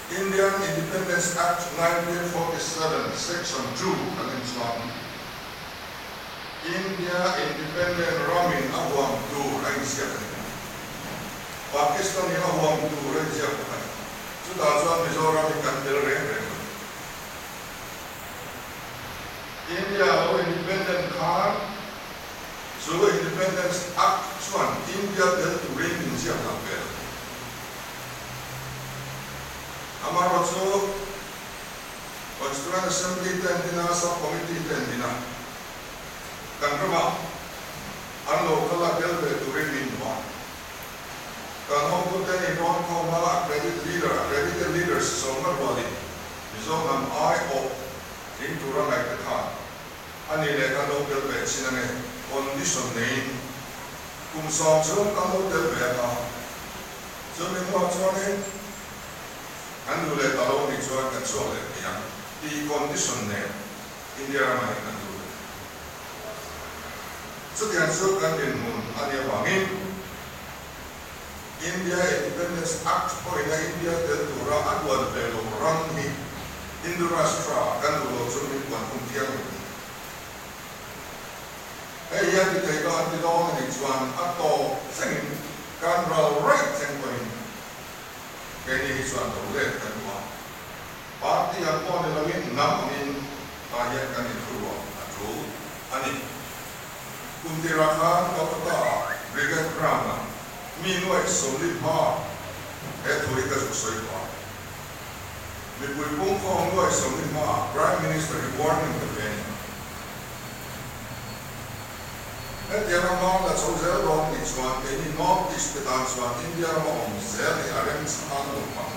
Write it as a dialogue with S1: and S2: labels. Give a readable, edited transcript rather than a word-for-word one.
S1: Indian Independence Act 1947 Section 2 kan en chuan India Independent ramin a huam tur a inziak a ni. Pakistan in a huam tur a inziak bawk a ni. Chutah chuan Mizoram hi kan tel reng reng lo. India lo independent khan chu Independence Act chuan India tel turin min ziak lang ve lo. Amaherawhchu Constituent Assembly te an din a, Sub Committee te an din a, kan ramah an lo kal a tel ve turin min hmu a. Kan hotuten in rawn khawm a, accredit leader, accredited leaders sawmna rualin Mizo hnam aiawh tling tura ngaihte khan a ni leh kan lo tel ve chin ange, condition neiin kum sawm chhung kan lo tel ve anga, chumi hnuah chuanin kan duh leh ta lo nih chuan kan chhuak leh thei ang tih condition nen India ramah hian kan lut a ni. Chutiang chu kan dinhmun a nih avangin India Independence Act pawhin a India tel tura a duan ve loh ram hi Hindu Rashtra kan duh loh chu min puan khum thiang lo a ni. Hei hian ti thei lo an ti dawn a nih chuan a tawp thlengin kan ral raih thleng pawhin keini hi chuan lo let kan duh a. Party ang pawh ni loin hnam angin tah hian kan inthuruah a tul a ni. Kum tirah khan Kolkata-ah Brigade Ground-ah mi nuaih sawmli hma he thu hi ka zuk sawi tawh a. Mipui pungkhawm nuaih sawmli hmaah Prime Minister hi warning ka pe a ni. Hetiang a hmang la chho zel dawn nih chuan keini North East te tan chuan India rama awm zel hi a remchang lo ang.